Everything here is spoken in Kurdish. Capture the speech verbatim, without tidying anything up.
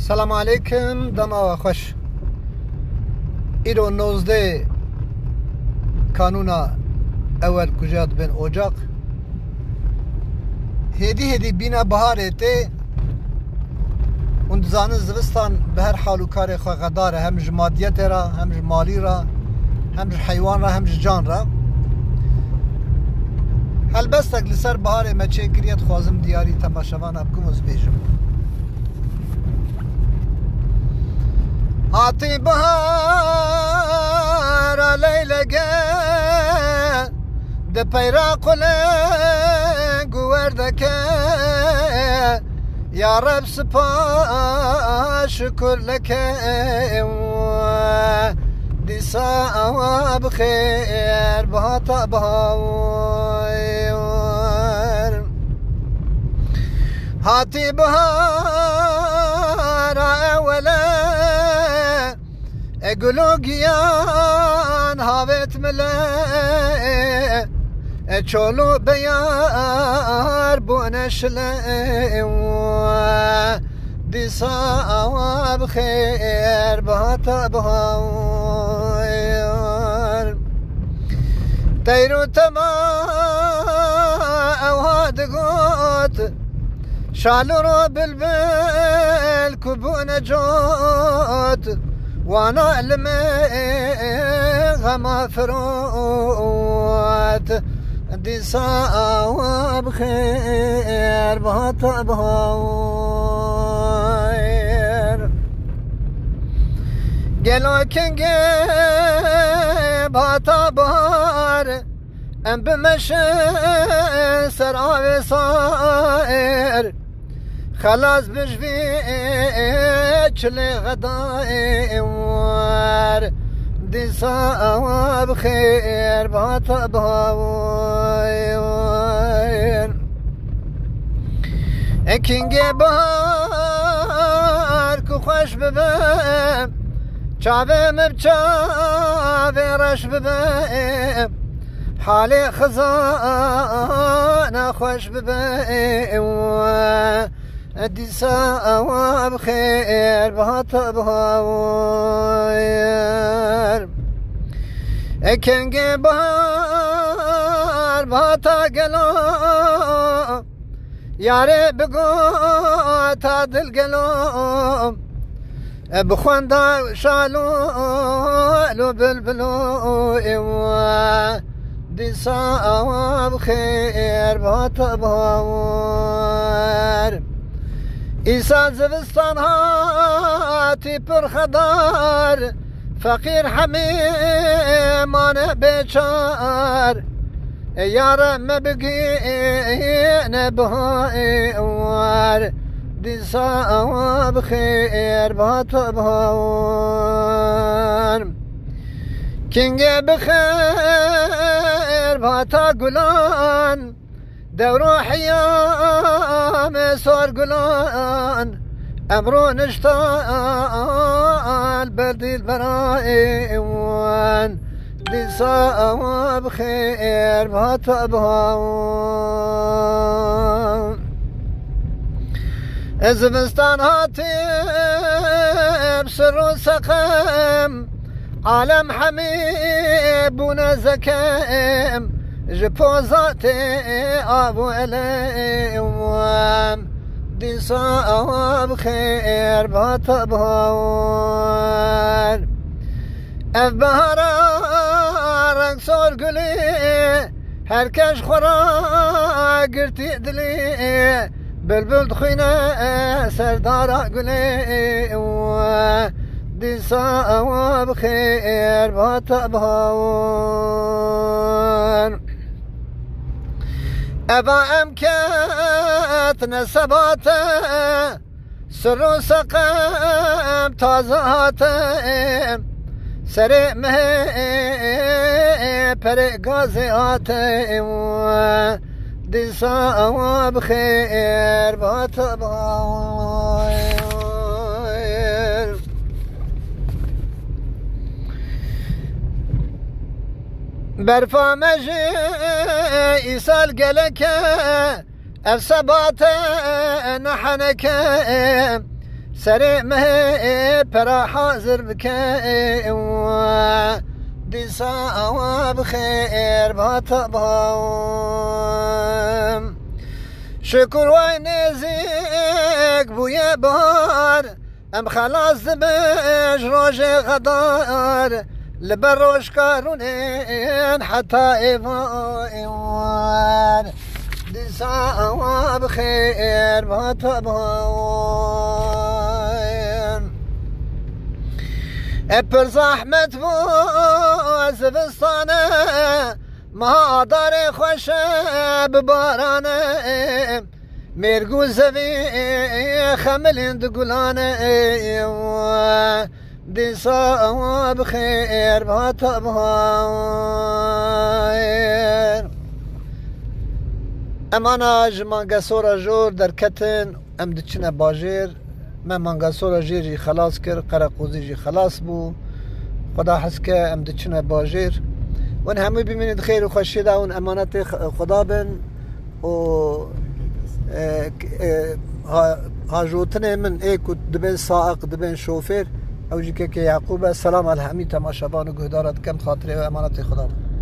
Selam aleykum, dema we xweş. Îro nozdeh kanûna ewel ku jê dibên ocaq. Hêdî hêdî bîna biharê tê. Hûn dizanin zivistan bi her hal û karê xwe xedar e, hem ji madiyetê re, hem ji malî re, hem ji heywan re, hem ji can re. Helbestek li ser biharê me çêkiriye, dixwazim diyarî temaşevana bikim û ez bêjim. Hatî bihara leylege, di peyra quleng û werdeke, ya Reb spas şukur leke, dîsa awa bi xêr bihata bahar. Hatî bihara ewele, e gul û giyan havêt mile, e çol û beyar bûne şile, dîsa awa bi xêr bihata bahar. Teyr û tema ewha digot, şalûr û bilbil ku bûne cot, wana li me xema firot, dîsa awa bi xêr bihata bahar. Gelo kengê bihata bahar, em bimeşin ser avê sar. Xelas bi ji vî çilê xedayê war, dîsa awa bi xêr bihata bahar. E kingê bahar ku xweş bibe, çavê min bi çavê reş bibe, halê xizana xweş bibe, dîsa awa bi xêr bihata bahar. E kengê bahar bihata gelo, yarê bigota dil gelo, e bi xwenda şalûl û bilbilû ê we, dîsa awa bi xêr bihata bahar. Îsa zivistan hatî pir xedar, feqîr hemî mane bêçar. Ê yare me bigihîne bihayê war, dîsa awa bi xêr bihata bahar. Kingê bi xêr bihata gulan, dewro heyamê sor gulan, emro niştan ber dîlberayê wan, dîsa awa bi xêr bihata bahar. Zivistan hatî bi sir û seqem, alem hemî bûne zekem, ji poza tê av û elem, dîsa awa bi xêr bihata bahar. Ev bihara reng sor gulê, her kes xwe ra girtî dilê, bilbil dixwîne serdara gulê, dîsa awa bi xêr bihata bahar. Eva em ketine sebate, sir û seqem taze hate, serê mehê perê gazê hate, dîsa awa bi xêr bihata bahar. Berfa me jî îsal gelek e, ev sebate ne heneke. Serê mehê pera hazir bike, dîsa awa bi xêr bata bawim. Şukur way nêzik bûye bahar, em xelas dibin ji rojê xedar. Li ber rojkarûnên heta êva êwar, dîsa awa bi xêr bata bawim. E pir zahmet bû zivistane, meha adarê xweş e bi barane. Mêrg û zevî xemilên di gulane, dîsa awa bi xêr bata bahar. Em ana ji Mangesora jor derketin, em diçine bajêr. Me Mangesora jêr jî xelas kir, Qereqozî jî xelas bû. Xweda hez ke em diçine bajêr. Hûn hemû bimînin di xêr û xweşiyê de, hûn emanetê X-, Xweda bin û, e, k-, e, ha-, hajotinê min ê ku dibên saiq, dibên şofêr, ew jî kekê Yaqûb e. Selam el hemî temaşevan û guhdara dikem, xatirê we emanetê Xweda bin.